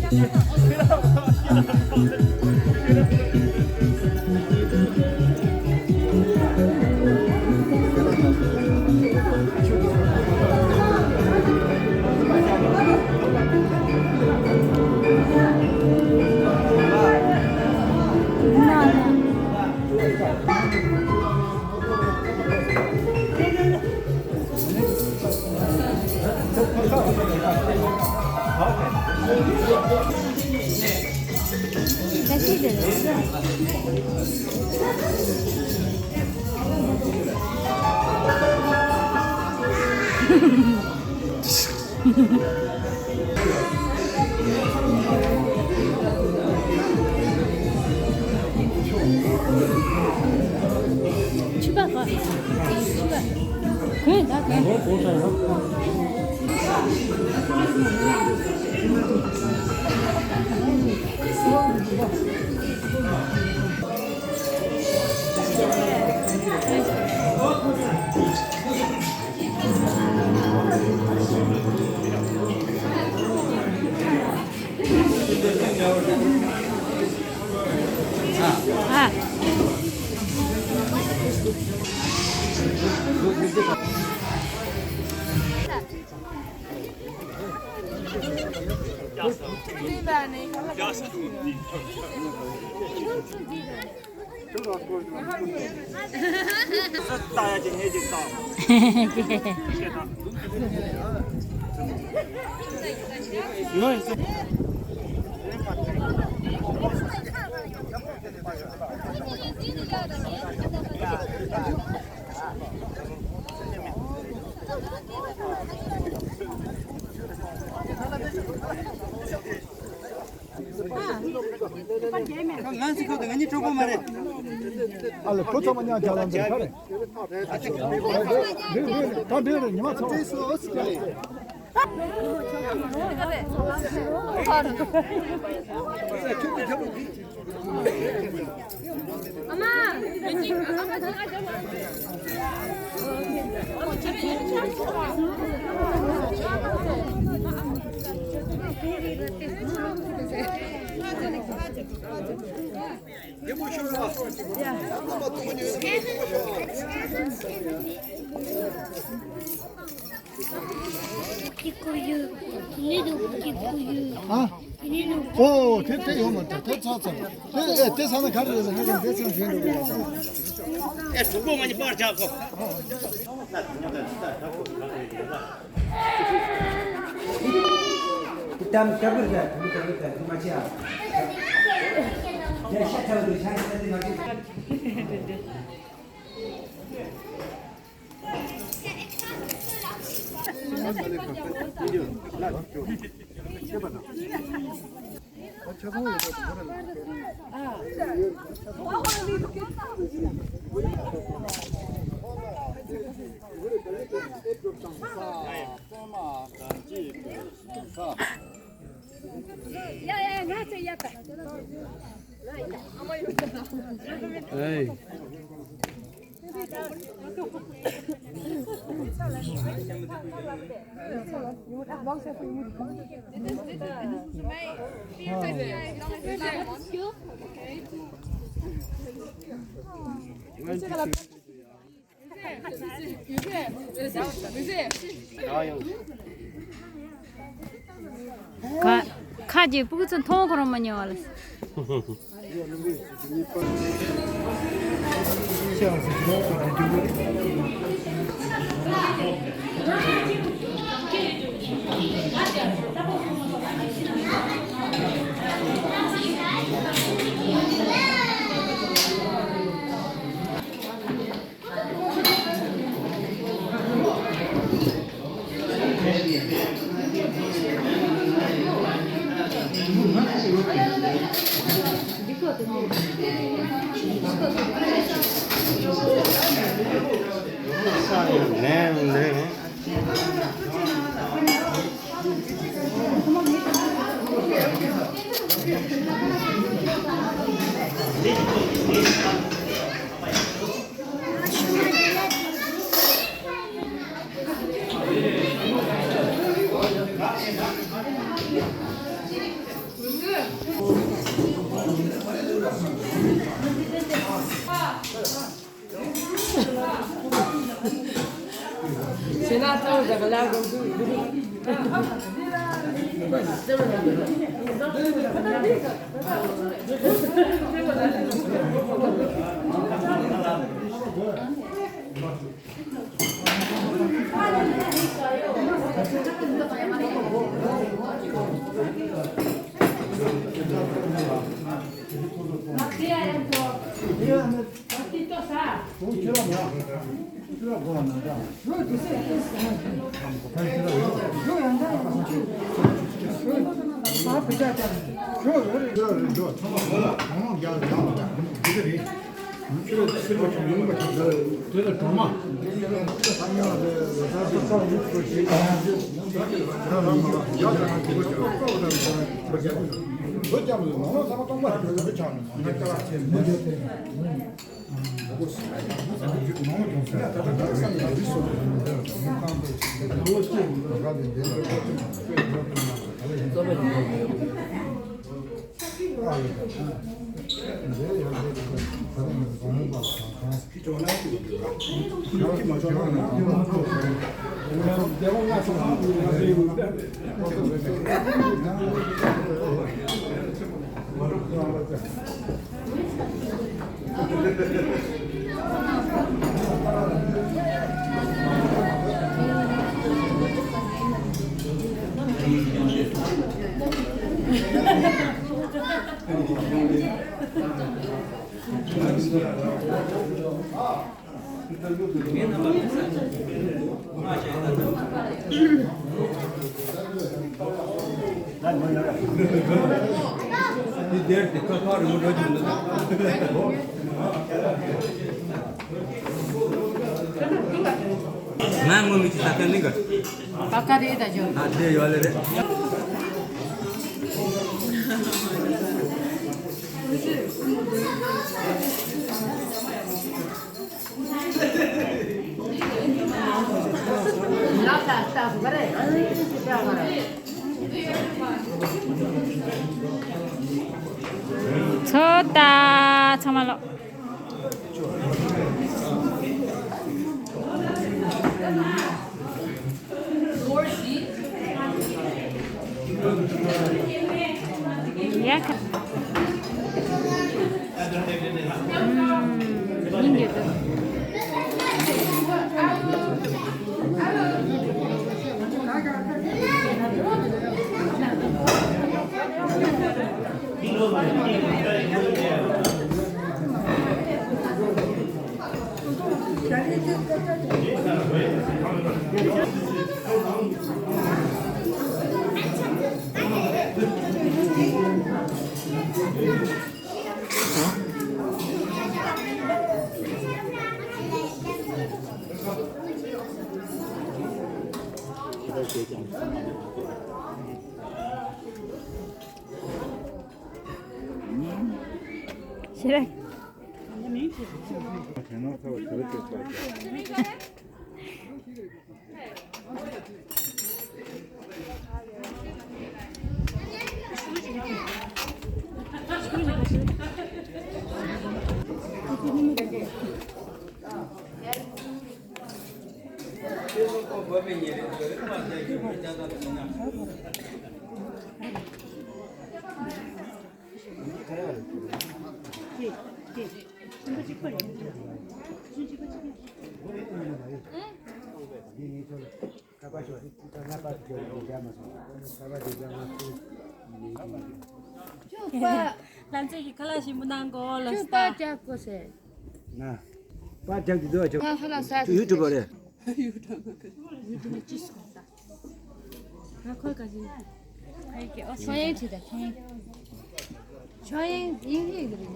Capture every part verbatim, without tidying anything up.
ཆུ་བ་ག་ཆུ་བ། གོས་ད་ག་ཨ། ང་ཚོ་ཁོ་དང་ང་གཉིས་གྲོགས་པོ་མ་རེད། ཨ་ལེ་ཁོ་ཚང་མ་མཉམ་རྒྱག་ལམ་འདིར་ཁ་རེད། རེད་རེད་རེད། ད་འདྲེ་རེད། ཉི་མ་ཚང་མ། ཨ། ཨོ། དེ་དེ་ཡོང་མ་ཐུབ། དེ་ཚར་ཚར། དེ་ཨེ་དེ་ཚར་ན་ག་རེ་རེད་ཟེར་ན་དེ་ཚང་བཞིན་འགྲོ་གི་ཡོད། ཨེ་གྲོགས་པོ་ང་གཉིས་པར་བཞག་གོ། ཏམ་ཀ་བུར་ཀ་ཀ་ཀ་ཀ་མ་ཆེ་ཨ། ཡ་ཤ་ཁྲ་བུ་ཤ་ཁྲ་དེ་མ་ཆེ། ཁ་ཁ་ཅིག་སྤུ་གུ་ཚོ་མཐོང་ཁོ་རང་མ་མྱོང་བ་ལ། ང་ངོ་མི་ཅི་ད་ལྟ་ནི་ག་ད་ག་རེད་ད་ཇོ། ད་དེ་ཡོད་ལེ་རེད། ཚོད་ལྟ་ཚང་མ་ལོག་ཡ་ཁ། ཨུམ། སྙིང་རྗེ་པོ། ཞེ་ར། ལྷ་མཛེས་ཀྱི་ཁ་ལག་ཞིམ་པོ་གནང་གོ་ལ་ཅུ་པ་ཅག་གོ་སེ། ན། པ་ཅག་གི་དུ་ཅུ། ང་ཧ་ལ་ས། ཡུ་ཊུབ་པ་རེད། ང་ཁོའི་ག་ཞིག་ཆོས་དབྱིངས་བྲིས་ད་ཆོས་དབྱིངས། ཆོས་དབྱིངས་དབྱིན་ཡིག་རེད།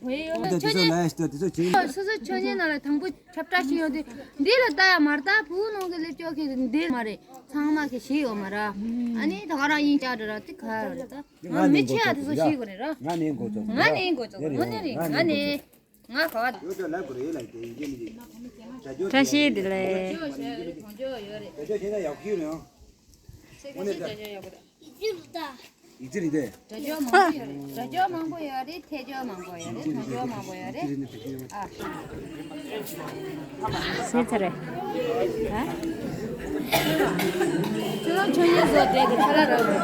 ཝེ་ཡོད་ན་ཆོས་དབྱིངས། ད་དེ་ཚོ་ལ་ཡ་ཞིག་ད་དེ་ཚོ་ཅི། སོ་སོ་ཆོས་དབྱིངས་ནང་ལ་དང་པོ་ཁྱབ་བསྒྲགས་ཤིག་ཡོང་དུས་འདི་ལ་ལྟ་ཡ་མ་ལྟ་བུ་ནང་གི་སླེབས་ཀྱོག་གི་འདི་མ་རེད། ཚང་མ་གི་ཤེས་ཡོད་མ་ར། ཨ་ནི་ད་ག་རང་དབྱིན་སྐྱག་འདྲ་ར་དེ་ག་རེད་ད། ང་མི་ཆེ་ཡ་དེ་ཚོ་ཤེས་དགོས་རེད་ར། ང་ནི་འགོ་ཚོགས། ང་ནི་འགོ་ཚོགས་དངོས་གནས་རེད། ང་ནི། ང་ག་བ། ཡོད་ཅོག་ལབ་དགོས་རེད་ལ་དེ་ཡིན་གྱི་མི་འདུག་བཀྲ་ཤིས་བདེ་ལེགས། དགོངས་འཇོག་ཡོད་རེད། དགོངས་འཇོག་ཡོད་རེད། དགོངས་འཇོག་བྱས་ན་ཡག་ཤོས་རེད་ཨང་། དངོས་གནས་ད། ཡིག་ཚིག་རེད་དེ། སྒྲ་སྦྱོར་མང་པོ་ཡོད་རེད། སྒྲ་སྦྱོར་མང་པོ་ཡོད་རེད། ཐད་སྦྱོར་མང་པོ་ཡོད་རེད། ཐོག་སྦྱོར་མང་པོ་ཡོད་རེད། ཨ། ཟེར་ཚར་རེད། ཧ། ཁྱོད་རང་ཆོས་ཉན་བཟོ་བསྡད་ཀྱི་ཁ་ར་ར་རེད།